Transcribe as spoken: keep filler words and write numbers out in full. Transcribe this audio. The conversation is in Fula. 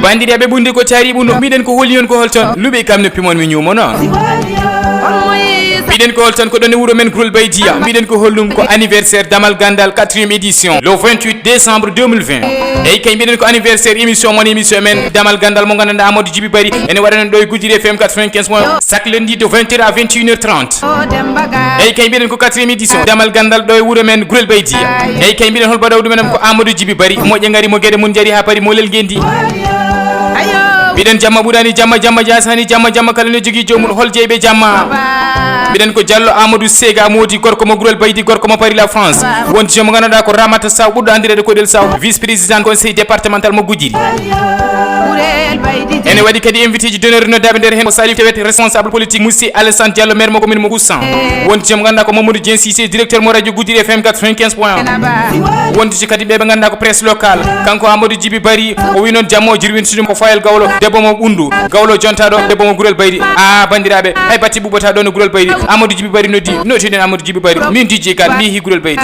Bandiraɓe ɓunde ko taari ɓuno, mbiɗen ko holi on ko hol ton luɓe kam no pimon mi ñumo noon. Mbiɗen ko hol ton ko ɗon e wuro men Gurol Baydiya. Mbiɗen ko hollum ko anniversaire Damal Gandal quatrième édition le vingt-huit décembre deux mille vingt. Eyi kay mbiɗen ko anniversaire émission mon émission men Damal Gandal mo gandanɗa Amadou Djiby Bari ene waɗanen ɗo e Gudiri F M quatre-vingt-quinze point un chaque lundi de vingt heures à vingt et une heures trente. Eyi kay mbiɗen ko quatrième édition Damal Gandal ɗo e wuro men Gurel Baydiya. Eyi kay mbiɗen hol baɗaw ɗumen ko Amadou Djiby Bari moƴƴa ngari mo gueɗe mum jari ha paari mo lel guendi. Mbiɗen jamma ɓurani jamma jamma jasani jamma jamma kala ne jogui jomum hol jeyɓe jamma. Mbiɗen ko Diallo Amadou Sega Modi gorko mo Gurel Baydi gorko mo Paris la France. Wonti jomo ganduɗa ko Ramata Saw ɓurɗo andirede ko Del Saw vice président conseil départemental mo Gudiri. Ene waɗi kadi invité ji d'honneur noddaɓe nder hen ko Salif Tewet responsable politique Moussi Alassane Diallo maire mo commune mo Goussan. Wonti jomo ganduɗa ko Mamadou Dieng Cissé directeur mo radio Gudiri F M quatre-vingt-quinze point un. Wonti kadi ɓe ɓe ganduɗa ko presse locale kanko Amadou Djiby Bari o wi noon jamma o jirwintude ko Fayel Gawlo debbo mo Ɓundu Gawlo jontaɗo debbo mo Gurel Baydi. A bandiraɓe hay batti ɓuɓɓata ɗon e Gurel Baydi Amadou Djiby Bari noddi notiɗen Amadou Djiby Bari min D J Kane mi yeehi Gurel Baydi.